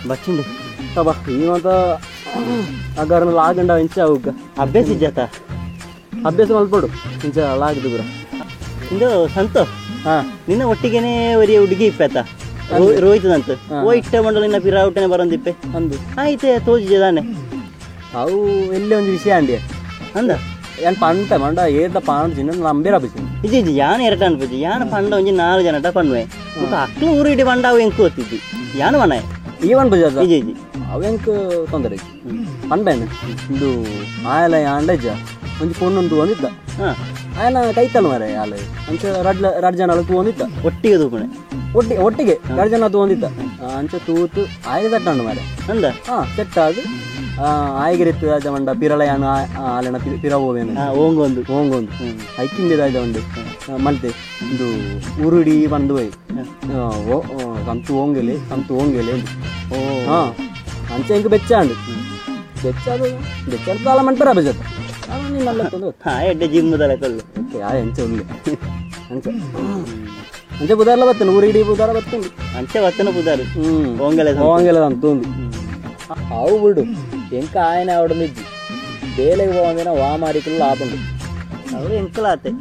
ಬಚ್ಚಿಂಡು ಅಬ್ಬಾ ಈವಂತ ಅಗರ್ನ ಲಾಗಂಡ ಇಂಚ ಅವಕ್ಕ ಅಭ್ಯಾಸ ಇಜ್ಜಾತ ಅಭ್ಯಾಸ ಮಲ್ಪಡು ಇಂಚ ಲಾಗದು ಪೂರ ಇಂದು ಸಂತು ಹಾಂ ನಿನ್ನ ಒಟ್ಟಿಗೆನೆ ಒರಿಯ ಹುಡುಗಿ ಇಪ್ಪತ್ತ ರೋಹಿತದಂತ ಓ ಇಟ್ಟ ಮಂಡಲ ನಿನ್ನ ಪಿರಾವುಟನೆ ಬರಂದಿಪ್ಪೆ ಅಂದು ಆಯ್ತೆ ತೋಜಿದಾನೆ ಅವು ಎಲ್ಲೇ ಒಂಜಿ ವಿಷಯ ಅಂಡಿ ಅಂದ ಯಾನ್ ಪಂಟ ಮಂಡ ಏತ ಪಾಂಡ್ ಚಿನ್ನ ನಂಬೇರ ಬಿಸಿ ಇಜ್ಜಿ ಇಜ್ಜಿ ಯಾನ್ ಎರಟ ಅನ್ಪುಜಿ ಯಾನ್ ಪಂಡ ಒಂಜಿ ನಾಲ್ ಜನಟ ಪನ್ವೆ ಬೊಕ ಅಕ್ಲು ಊರು ಇಡೀ ಪಂಡ ಅವು ಎಂಕು ಗೊತ್ತಿದ್ದಿ ಯಾನ್ ಮನ ಈ ಪನ್ಪುಜಿ ಅದ ಇಜ್ಜಿ ಇಜ್ಜಿ ಅವು ಎಂಕ್ ತೊಂದರೆ ಇಜ್ಜಿ ಪನ್ಪೇನು ಇಂದು ಆಯಲ ಯಾಂಡ ಇಜ್ಜ ಒಂಜಿ ಪೊಣ್ಣು ತೂವೊಂದಿದ್ದ ಹಾಂ ಆಯನ ಕೈತಲ್ ಮಾರೆ ಆಲ್ ಅಂಚ ರಡ್ಲ ರಡ್ ಜನ ತೂವೊಂದಿದ್ದ ಒಟ್ಟಿಗೆ ತೂಪುಣೆ ಒಟ್ಟಿಗೆ ಒಟ್ಟಿಗೆ ರಡ್ ಜನ ತೂವೊಂದಿದ್ದ ಅಂಚ ತೂತು ಆಯಗ ಸೆಟ್ ಮಾರೆ ಅಂದ ಹಾಂ ಸೆಟ್ ಆದ್ ಆಯಗಿರಿತ್ತು ಆಯ್ತ ಮಂಡ ಪಿರಳ ಯಾನು ಆಲೆನ ಪಿರ ಹೋವೇನು ಓಂಗೊಂದು ಓಂಗೊಂದು ಐಕಿಂದಿದಾಯ್ತ ಉಂಡು ಮಲ್ತೆ ಇಂದು ಉರುಡಿ ಬಂದು ಹೋಯ್ ಸಂತು ಓಂಗೆಲೆ ಸಂತು ಓಂಗೆಲೆ ಓ ಹಾಂ ಅಂಚೆ ಇಂಕ್ ಬೆಚ್ಚಾಂಡು ಬೆಚ್ಚಾದು ಬೆಚ್ಚಾದು ತಾಲ ಮನ್ಪರ ಬೆಚ್ಚತ್ತ ನೀನು ಹಾಂ ಎಡ್ಡೆ ಜಿಮ್ ದಲ ಕೊಲ್ಲು ಓಕೆ ಆ ಅಂಚೆ ಉಲ್ಲೆ ಅಂಚೆ ಅಂಚೆ ಬುಧಾರ್ಲ ಬತ್ತನು ಊರಿಡಿ ಬುಧಾರ ಬತ್ತುಂಡು ಅಂಚೆ ಬತ್ತನ ಬುಧಾರು ಹ್ಞೂ ಓಂಗೆಲೆ ಓಂಗೆಲೆ ಅಂತುಂದು ಅವು ಬಿಡು ಎಂಕ ಆಯನ ಅವಡಂದಿಜ್ಜಿ ಬೇಲೆಗೆ ಹೋಗಂದಿನ ವಾ ಮಾರಿಕಲು ಆಪುಂಡು ಅವು ಎಂಕಲಾತೆ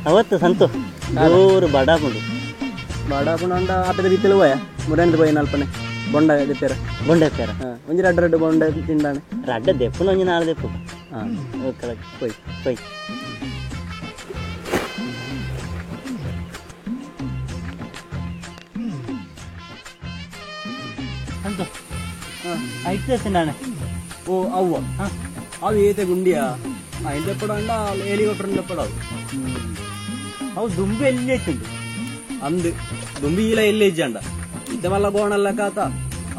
ಅವತ್ತು ಸಂತು ದೂರು ಬಡಾಪುಂಡು ಬಡಾಪುಂಡು ಅಂಡ ಆಪದ ಬಿತ್ತಲು ಹೋಯ ಮುರನಿದ ಪೋಯಿ ನಲ್ಪನೆ ಬೊಂಡ ದೆಪ್ಪೆರ ಬೊಂಡ ದೆಪ್ಪೆರ ಒಂಜಿ ರಡ್ಡ ರಡ್ಡ ಬೊಂಡ ತಿಂಡಾನೆ ರಡ್ಡ ದೆಪ್ಪುನ ಒಂಜಿ ನಾಲ್ ದೆಪ್ಪು ಹಾಂ ಓಕೆ ಪೊಯ್ ಪೊಯ್ ಸಂತು ಐತೆ ತಿಂಡಾನೆ ಓ ಅವ್ವ ಹಾಂ ಅವು ಏತೆ ಗುಂಡಿಯಾ ಐನ್ ದೆಪ್ಪಡ ಅಂಡ ಹೆಲಿಕಾಪ್ಟರ್ ದೆಪ್ಪಡ ಅವು ಅವು ದುಂಬು ಎಲ್ಲಿ ಐತುಂಡು ಅಂದು ದುಂಬಿ ಈಲ ಎಲ್ಲಿ ಇಜ್ಜಂಡ ಇತ್ತ ಮಲ್ಲ ಗೋಣಲ್ಲ ಕಾತ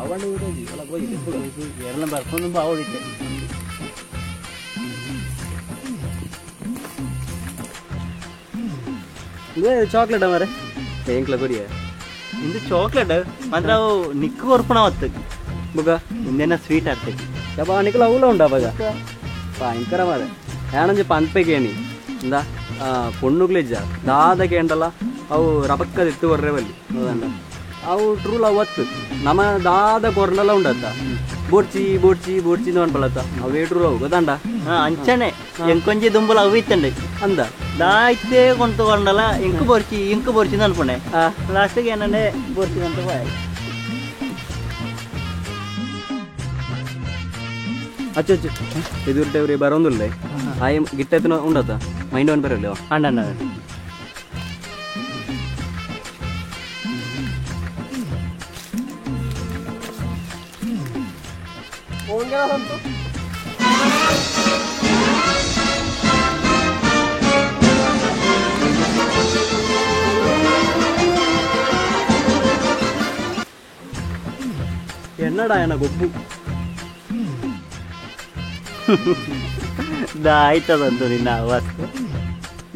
ಅವಂಡ ಊರಜಿ ಅಲ್ಲ ಹೋಗಿ ದೆಪ್ಪುಗ ಏರ್ನ ಬರ್ಕೊಂಡು ಬಾವಡಿದ್ದೆ ಇದು ಚಾಕ್ಲೇಟ್ ಮಾರೆ ಎಂಕ್ಲ ಕೊರಿಯ ಇಂದು ಚಾಕ್ಲೇಟ್ ಮಾತ್ರ ಅವು ನಿಕ್ಕು ಕೊರ್ಪಣ ಅವತ್ತು ಬುಗ ಇಂದೇನ ಸ್ವೀಟ್ ಆಡ್ತೈತಿ ಯಪ್ಪ ನಿಕ್ಲ ಅವಲ ಉಂಡಾ ಬಗ ಭಯಂಕರ ಮಾರೆ ಯಾನಂಜಿ ಪನ್ಪೆಗೇನಿ ಇಂದ ಪೊಣ್ಣುಗ್ಲಿಜ್ಜ ದಾದ ಕೇಂಡಲ್ಲ ಅವು ರಬಕ್ಕದ ಎತ್ತು ಕೊರ್ರೆ ಬಲ್ಲಿ ಹೌದಂಡ ಅವು ಟ್ರೂ ಲವ್ ಅತ್ತು ನಮ್ಮ ದಾದ ಕೊರ್ನಲ್ಲ ಉಂಡತ್ತ ಬೋಡ್ಚಿ ಬೋಡ್ಚಿ ಬೋಡ್ಚಿ ಅನ್ಪಲತ್ತ ಅವೇ ಟ್ರೂ ಲವ್ ಗೊತ್ತಂಡ ಹಾಂ ಅಂಚನೆ ಎಂಕೊಂಜಿ ದುಂಬುಲ ಅವು ಇತ್ತಂಡೆ ಅಂದ ದಾಯ್ತೆ ಕೊಂಡು ಕೊಂಡಲ್ಲ ಇಂಕು ಬೋರ್ಚಿ ಇಂಕು ಬೋರ್ಚಿ ಅನ್ಪುಣೆ ಲಾಸ್ಟಿಗೆ ಏನಂಡೆ ಬೋರ್ಚಿ ಅಂತ ಬಾಯ್ ಅಚ್ಚು ಅಚ್ಚು ಎದುರುಟೆ ಬರೋಂದುಲ್ಲೆ ಆಯ್ ಗಿಟ್ಟೆತ್ತನ ಉಂಡತ್ತ ಮೈಂಡ್ ಒನ್ ಬರಲ್ಲ ಅಣ್ಣ ಅಣ್ಣ ಎನ್ನಡ ಎನ್ನ ಗೊಬ್ಬು ಆಯ್ತದಂತು ನಿನ್ನ ಅವಸ್ಥೆ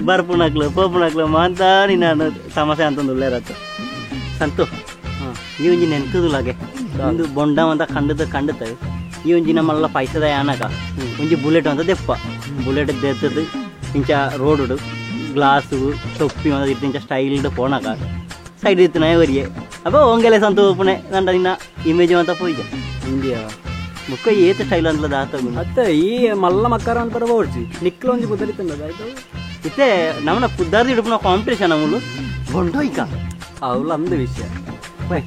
ಬರ್ಪುಣಕ್ಲು ಪೋಪುಣಕ್ಲು ಮಾಂತ ನಿನ್ನ ಸಮಸ್ಯೆ ಅಂತಂದು ಉಳ್ಳೇರತ್ತ ಸಂತು ಈ ಒಂಜಿ ನೆನ್ಕುದುಲಾಗೆ ಒಂದು ಬೊಂಡ ಅಂತ ಕಂಡದ ಕಂಡತ ಈ ಒಂಜಿ ನಮ್ಮಲ್ಲ ಪೈಸದ ಯಾನಕ ಒಂಜಿ ಬುಲೆಟ್ ಅಂತ ದೆಪ್ಪ ಬುಲೆಟ್ ದೆತ್ತದು ಇಂಚ ರೋಡು ಗ್ಲಾಸು ಟೊಪ್ಪಿ ಅಂತ ಇತ್ತು ಇಂಚ ಸ್ಟೈಲ್ಡ್ ಪೋಣಕ ಸೈಡ್ ಇತ್ತು ನಾ ಒರಿಯೆ ಅಪ್ಪ ಒಂಗೆಲೆ ಸಂತು ಪುಣೆ ನಂಡ ನಿನ್ನ ಇಮೇಜ್ ಅಂತ ಪೋಯ್ಜ ಇಂಡಿಯಾ ಬುಕ್ಕ ಏತ ಸ್ಟೈಲ್ ಅಂತಲ ದಾತ ಅತ್ತೆ ಈ ಮಲ್ಲ ಮಕ್ಕರ ಅಂತ ಬೋಡ್ಚಿ ನಿಕ್ಲ ಒಂಜಿ ಬುದರಿತಂದ ಆಯ್ತು ಇತ್ತೆ ನಮ್ಮನ ಪುದ್ದಾರ್ದು ಹಿಡುಪುನ ಕಾಂಪಿಟೇಷನ್ ಅಮುಲು ಬೊಂಡೋಯ್ಕ ಅವಳ ಅಂದ ವಿಷಯ ಬೈ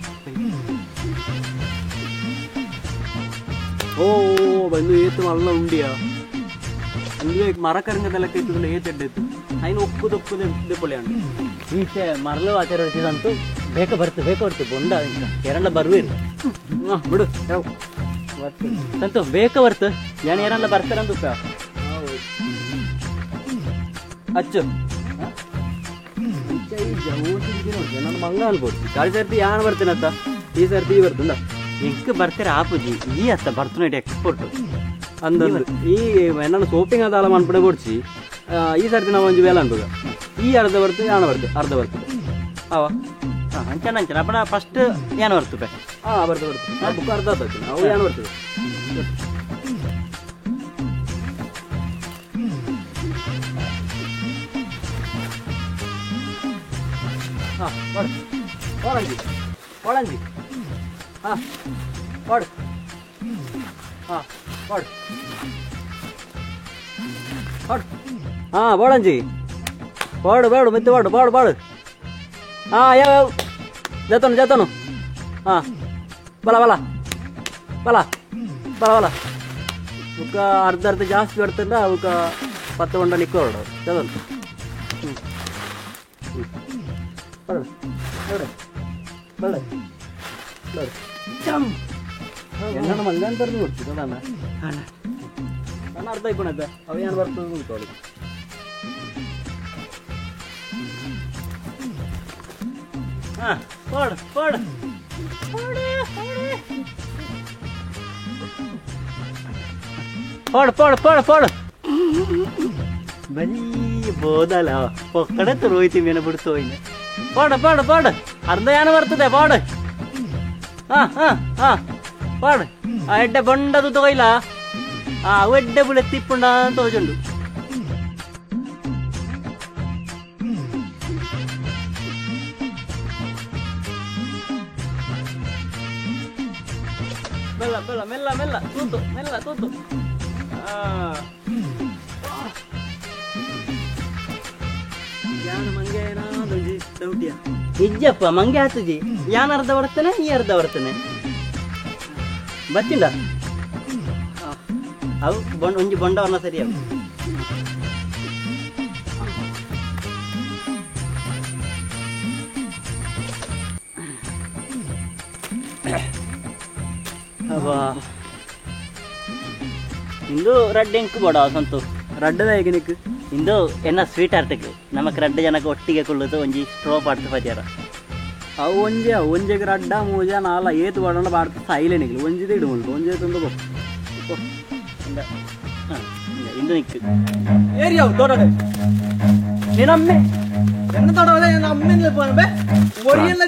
ಓ ಬಂದು ಏತು ಮಲ್ಲ ಉಂಡಿಯಾ ಅಂದುವೆ ಮರ ಕರಂಗದೆಲ್ಲ ಇತ್ತು ಏತ್ ಎಡ್ಡೆತ್ತು ಐನು ಒಕ್ಕುದು ಒಕ್ಕುದು ದೆಪ್ಪೊಲೆ ಅಂಡು ಈಚೆ ಮರಳು ಆಚಾರ ಅಂತೂ ಬೇಕ ಬರ್ತು ಬೇಕ ಬರ್ತು ಬೊಂಡ ಎರಡ ಬರುವಿರು ಬಿಡು ಯಾವ ಸಂತು ಬೇಕ ಬರ್ತು ಯಾನ್ ಏರಲ್ಲ ಬರ್ತಾರಂತ ಉಪ್ಪ ಅಚ್ಚು ನನ್ನ ಮಂಗ ಅನ್ಬೋದು ಕಾಳಿ ಸರ್ತಿ ಯಾನ್ ಬರ್ತೇನತ್ತ ಈ ಸರ್ತಿ ಈ ಬರ್ತಂದ ಎಂಕ್ ಬರ್ತೀರ ಆಪುಜಿ ಈ ಅತ್ತ ಬರ್ತುನ ಎಕ್ಸ್ಪೋರ್ಟ್ ಅಂದಂದು ಈ ನನ್ನ ಸೋಪಿಂಗ್ ಅದಾಲ ಮನ್ಪಡೆ ಬೋಡ್ಚಿ ಈ ಸರ್ತಿ ನಾವು ಒಂಜಿ ಬೇಲ ಅನ್ಬೋಗ ಈ ಅರ್ಧ ಬರ್ತದೆ ಯಾಣ ಬರ್ತದೆ ಅರ್ಧ ಬರ್ತದೆ ಅವ ಅಂಚನ ಅಂಚನ ಅಪ್ಪಣ ಫಸ್ಟ್ ಯಾನ್ ಬರ್ತದೆ ಹಾಂ ಬರ್ತದೆ ಬರ್ತದೆ ಬುಕ್ ಅರ್ಧ ಆಗ್ತದೆ ಅವು ಯಾಣ ಬರ್ತದೆ ಹಾ ಪಾಡು ಪಾಡಂಜಿ ಪಾಡಂಜಿ ಹಾ ಪಾಡು ಹಾ ಪಾಡು ಪಾಡು ಹಾ ಪಾಡಂಜಿ ಪಾಡು ಪಾಡು ಮೆತ್ತು ಪಾಡು ಪಾಡು ಪಾಡು ಹಾ ಯಾವ ಯಾವ ಜತನು ಜತನು ಹಾ ಬಲ ಬಲ ಬಲ ಬಲ ಬಲ ಬುಕ್ಕ ಅರ್ಧ ಅರ್ಧ ಜಾಸ್ತಿ ಬರ್ತಂಡ ಅವಕ್ಕ ಪತ್ತು ಹೊಂಡ ನಿಕ್ಕೋಡು ಚದನ್ ಹ್ಞೂ ಹ್ಞೂ ಬರಡು ಬರಡು ಬರಡು ಬರಡು ಚಮ್ ಎನ್ನ ಮಲ್ದಾನ್ ಬರೆದು ಕೊಡ್ತಿದ್ದ ನಾನು ನಾನು ಅರ್ಧ ಇಪ್ಪಣತ್ತೆ ಅವು ಏನು ಬರ್ತದೆ ಕುಂತೋಳಿ ಹಾಂ ಪಾಡು ಪಾಡು ಪಾಡು ಪಾಡು ಪಾಡು ಪಾಡು ಬರೀ ಬೋದಲ್ಲ ಒಕ್ಕಡೆ ರೋಯ್ತಿ ಮೀನ ಬಿಡ್ತು ಹೋಯ್ನೆ ಪಾಡು ಪಾಡು ಪಾಡು ಅರ್ಧ ಯಾನ ಬರ್ತದೆ ಪಾಡು ಹಾ ಹಾ ಹಾ ಪಾಡು ಆ ಎಡ್ಡೆ ಬೊಂಡದು ತಗೊಯ್ಲ ಆ ಅವು ಎಡ್ಡೆ ಬುಳೆ ತಿಪ್ಪುಂಡ ಅಂತ ತೋಜುಂಡು ಮೆಲ್ಲ ಮೆಲ್ಲ ಮೆಲ್ಲ ಮೆಲ್ಲ ತೂತು ಮೆಲ್ಲ ತೂತು ಇಜ್ಜಪ್ಪ ಮಂಗೆ ಆತುಜಿ ಯಾನ್ ಅರ್ಧ ಬರ್ತೇನೆ ಈ ಅರ್ಧ ಬರ್ತೇನೆ ಬತ್ತಿಂಡ ಅವು ಬೊಂಡ ಒಂಜಿ ಬೊಂಡವನ್ನ ಸರಿ ಅವು ಅಬ್ಬಾ ಇಂದು ರಡ್ಡೆ ಎಂಕ್ ಬೋಡ ಸಂತು ರಡ್ಡದ ಹೇಗೆ ಇಂದು ಎನ್ನ ಸ್ವೀಟ್ ಆರ್ಟಿಕ್ ನಮಕ್ ರಡ್ಡ ಜನಕ್ಕೆ ಒಟ್ಟಿಗೆ ಕುಳ್ಳುದು ಒಂಜಿ ಸ್ಟ್ರೋ ಪಾಡ್ತು ಪದ್ಯಾರ ಅವು ಒಂಜೆ ಒಂಜೆಗೆ ರಡ್ಡ ಮೂಜ ನಾಲ ಏತು ಬಾಡೋಣ ಬಾಡ್ತು ಸೈಲೆನಿಗೆ ಒಂಜಿದೆ ಇಡು ಉಂಟು ಒಂಜೆ ತಂದು ಬೋ ಇಂದು ನಿಕ್ಕು ಏರಿಯಾವು ತೋಟ ನಿನ್ನಮ್ಮೆ ಎನ್ನ ತೋಟ ಅಮ್ಮೆ ಬೊರಿಯಲ್ಲ.